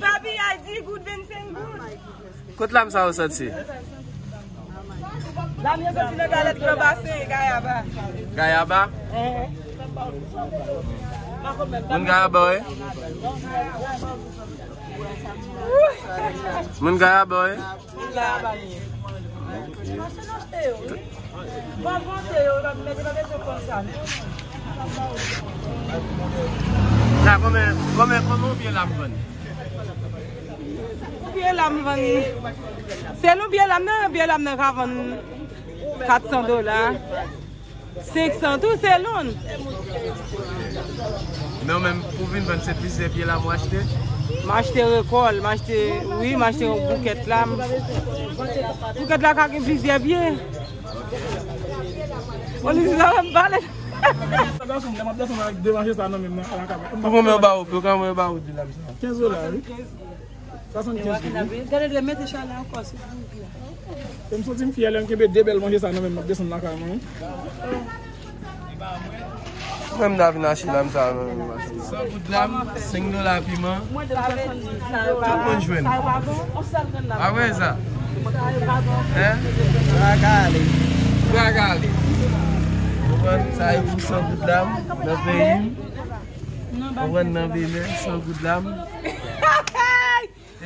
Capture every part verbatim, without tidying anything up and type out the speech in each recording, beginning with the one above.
Fabi a di goud vennsenk goud. Kot lam sa yo soti? Lam yo soti nan galèt gran basen, Gayaba. Gayaba? Eh. Moun Gayaba, wi? Moun Gayaba, wi? La, konbyen, konbyen, konbyen yon pye lam vann? Yon pye lam vann. Sèl yon pye lam nan, yon pye lam nan ka vann kat san dola. Senk san tou, selon. Men w menm, pou vin vann, se plizyè pye lam ou achte? M achte rekòl, m achte, wi, m achte yon boukèt lam. Boukèt la ka gen plizyè pye. Polis la, m pale. Gason, m ap desann ak de manje sa nan men m nan, alakaba. Pou konbyen yo ba ou, pou konbyen yo ba ou de lam sa? Kenz dola, wi. Swasannkenz goud, wi. Gade, mete chalè ankò sou boug la. E m santi m fyè lè m kenbe de bèl manje sa nan men m, m ap desann lakay mwen, wi. Mwen m ta vin achte lam sa nan men m. San goud lam, senk dola piman. Tout moun jwenn. Pa vre sa? Hein? Bra kale. Bra kale. Ou konprann sa, e pou san goud lam nan peyi m. Ou konprann, nan Benè, san goud lam.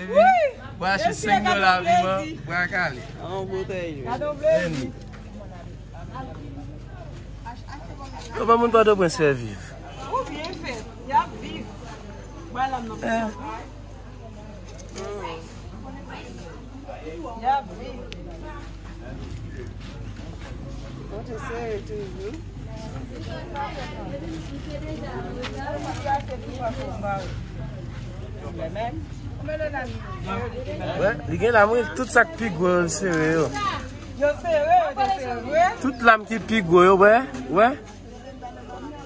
Epi, pou achte senk dola piman, bra kale. An boutèy. Vini. Kòman moun Pòtoprens fè viv? Ou byen fèt, y ap viv. Bay lam nan. Eh. Y ap viv. Kote sere toujou. Wè, li gen lam, wi, tout sa k pi gwo yo, l sere yo. Yo sere, yo te sere. Tout lam ki pi gwo yo, wè, wè.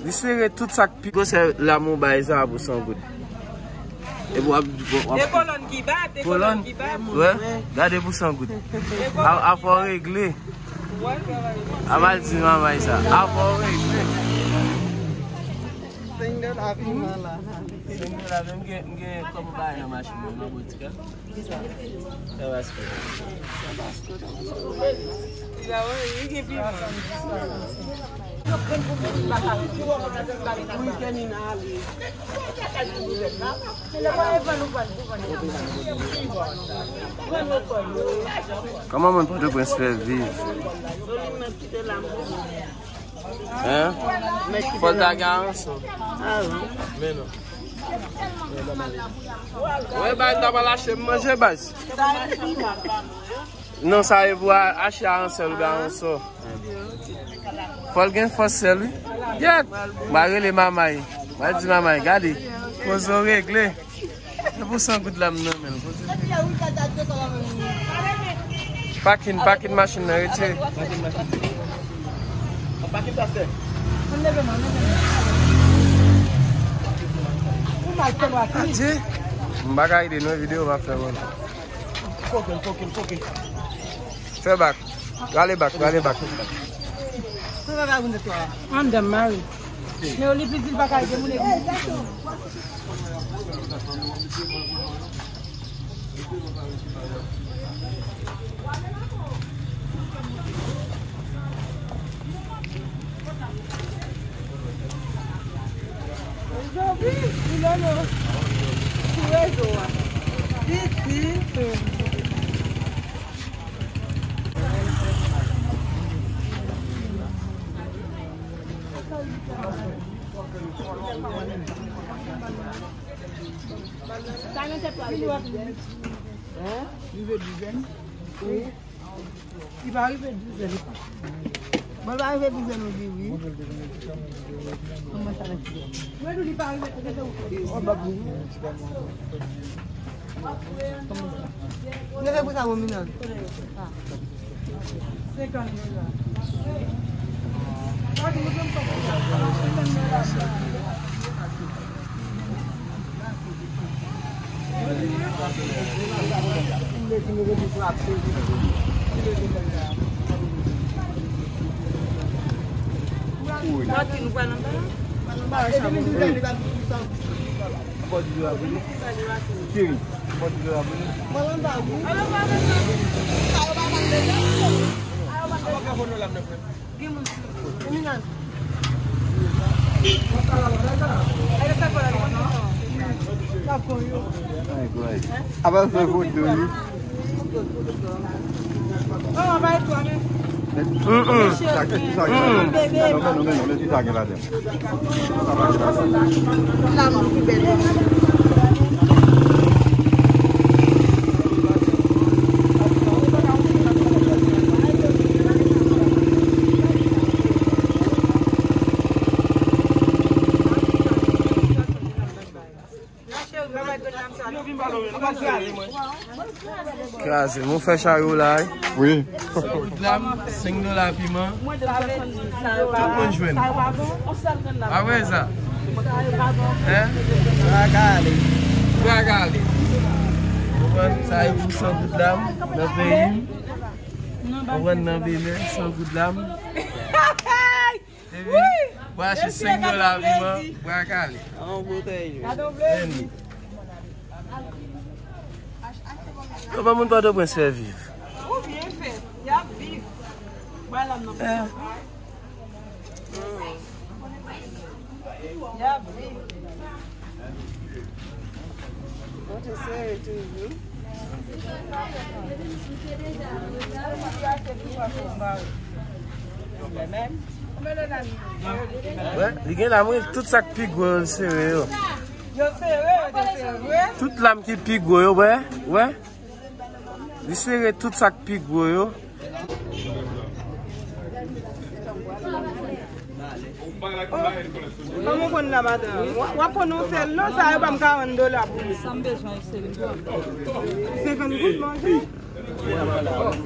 Li sere tout sa k pi gwosè lam ou bay sa pou san goud. Epi w ap, w ap. De kolòn ki bat, de kolòn ki bat. Wè, gade pou san goud. A, a fò regle. A mal di manmay sa. A fò regle. Senk dola piman la. Senk dola, men m gen, m gen kòb bay nan machin nan, nan botik la. Tabasco. Tabasco, Tabasco. Kòman moun Pòtoprens fè viv? Hein? Fò l ta gen aransò. Men non. Wè, baz, ta pral achte m manje, baz. Non, sa e pou a-, achte aransò oubyen aransò. Fò l gen fòs sèl, wi. Gyèt! M a rele manmay. M a di manmay, gade. Koze w regle. Se pou san goud la m nan men l. Pakin, pakin machin nan, retire. Adje. M pa ka ede non, videyo m ap fè mwen. Fè bak. Rale bak, rale bak. Anndan m mare. Men li pi di l pa ka ede moun epi. Jodi, Milano, sou rezo a. Piti. Rive dizen? Wi. Li pa rive dizen. Bon, li pa rive dizen, nou di wi. Kòman sa, mèt? Mwen di li pa rive dizen. Mwen se pou sa, mwen minan. Senkant dola. Bòdyo a boule. Cheri, bòdyo a boule. Apa fè foto wi. Mm, mm. Sa ki, sa ki ladan? Non, non, non, non, non, sa ki ladan? Kraze, nou fè chay ou la, wi. Wi. San goud lam, senk dola piman. Tout moun jwenn. Pa vre sa? Hein? Bra kale. Bra kale. Ou konprann? Sa e pou san goud lam nan peyi m. Ou konprann? Nan Benè, san goud lam. Epi, w achte senk dola piman, bra kale. An bouteyi. Yo, ban moun Pòtoprens fè viv. Ou byen fèt. Y ap viv. Ba lam nan. Eh. Y ap viv. Mwen te sere toujou. Wè, li gen lam, wi, tout sa k pi gwo yo, l sere yo. Yo sere, yo te sere. Tout lam ki pi gwo yo, wè, wè. Li sere tout sa k pi gwo yo. Oh, kòman w konn la, madanm? W ap, w ap konn yon sèl non, sa yo ban m karant dola pou li. Sa m bezwen, se li. Senkant goud, manje.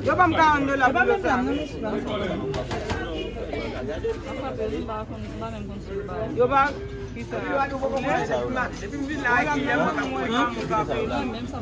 Yo ban m karant dola pou yo sa. Yo pa, ki sa? Depi m vin la, ki lè mwen pa mwen, pa mwen, pa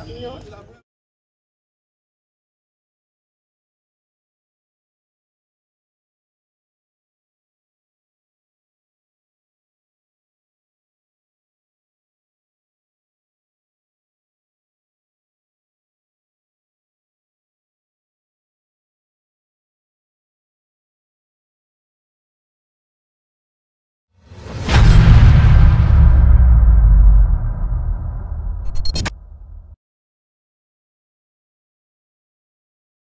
mwen.